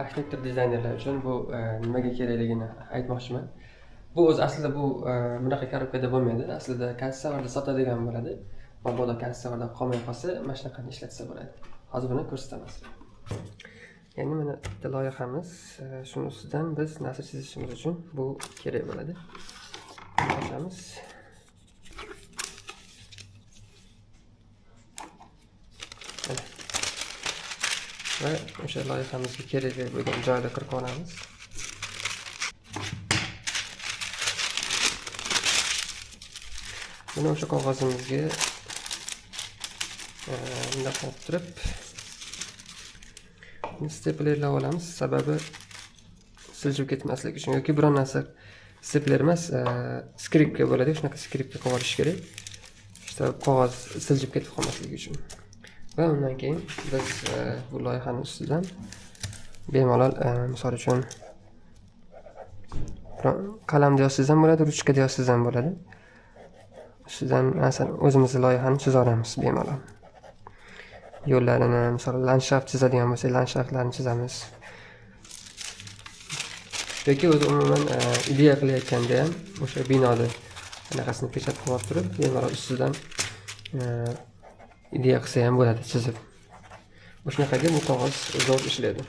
Arxitektor dizaynerlar uchun bu nimaga kerakligini aytmoqchiman. Bu o'zi aslida bu bunaqa korobkada bo'lmaydi. Aslida kassalarda sotadigan bo'ladi. Mabodo kassalarda qolmay qolsa, mana shunaqani ishlatsa bo'ladi. Hozir buni ko'rsataman. Ya'ni mana bitta loyihamiz, shuni ustidan biz narsa chizishimiz uchun bu kerak bo'ladi. Ochamiz. Va o'sha loyihamizga kerakli bo'lgan joyda qirqib olamiz. Buni o'sha qog'ozimizga bunday qo'yib turib, steplerlab olamiz. Sababi siljib ketmasligi uchun yoki biron narsa stepler emas, skripka bo'ladi, shunaqa skripka qilib olish kerak. Shu qog'oz siljib ketib qolmasligi uchun. Va undan keyin biz bu loyihani ustidan bemalol, misol uchun qalamda yozsangiz ham bo'ladi, ruchkada yozsangiz ham bo'ladi. Ustidan masalan o'zimizni loyihani chiza olamiz bemalol. Yo'llarini, misol landshaft chizadigan bo'lsak, landshaftlarni chizamiz. Yoki o'zi umuman ideya qilayotganda ham o'sha binoni anaqasini pechat qilib turib, bemalol ustidan ideya qilsa ham bo'ladi chizib. O'shanaqaga bu qog'oz zo'r ishlaydi.